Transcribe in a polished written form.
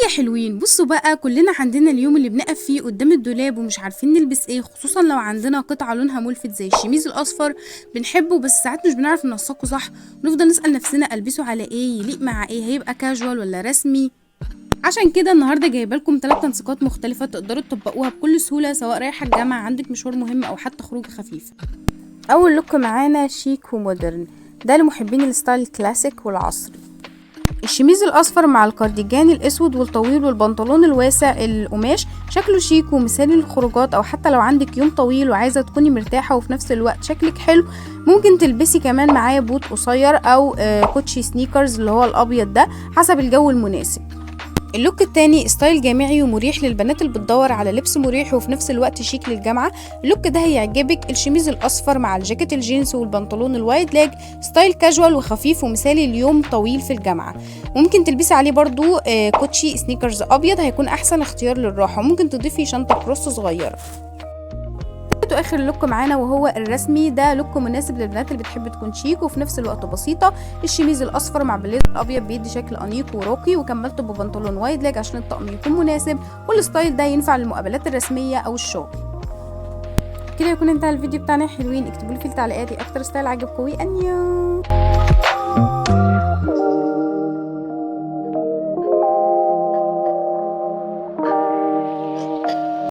hi يا حلوين. بصوا بقى، كلنا عندنا اليوم اللي بنقف فيه قدام الدولاب ومش عارفين نلبس ايه، خصوصا لو عندنا قطعه لونها ملفت زي الشميز الاصفر بنحبه، بس ساعات مش بنعرف ننسقه صح، ونفضل نسال نفسنا البسه على ايه، يليق مع ايه، هيبقى كاجوال ولا رسمي. عشان كده النهارده جايبه لكم 3 تنسيقات مختلفة تقدروا تطبقوها بكل سهوله، سواء رايحة الجامعه، عندك مشوار مهم، او حتى خروج خفيف. اول look معانا شيك و modern، ده لمحبين ال style ال classic والعصري. الشميز الاصفر مع الكارديجان الاسود والطويل والبنطلون الواسع القماش، شكله شيك ومثالي للخروجات، او حتى لو عندك يوم طويل وعايزه تكوني مرتاحة وفي نفس الوقت شكلك حلو. ممكن تلبسي كمان معاه بوت قصير او كوتشي sneakers اللي هو الابيض ده حسب الجو المناسب. ال look التاني style جامعي ومريح للبنات اللي بتدور على لبس مريح وفي نفس الوقت شيك للجامعة. ال look ده هيعجبك. الشميز الأصفر مع الجاكيت الجينز والبنطلون ال wide leg، style casual وخفيف ومثالي ليوم طويل في الجامعة. ممكن تلبسي عليه برضو كوتشي sneakers أبيض، هيكون أحسن اختيار للراحة. ممكن تضيفي شنطة cross صغيرة. اخر look معانا وهو الرسمي، ده look مناسب للبنات اللي بتحب تكون شيك وفي نفس الوقت بسيطه. الشميز الاصفر مع بليزر الابيض بيدي شكل انيق وراقي، وكملته ببنطلون wide leg عشان الطقم يكون مناسب، وال style ده ينفع للمقابلات الرسمية او الشغل. كده يكون انتهى الفيديو بتاعنا يا حلوين. اكتبوا لي في التعليقات ايه اكتر style عجبكم، وانيو.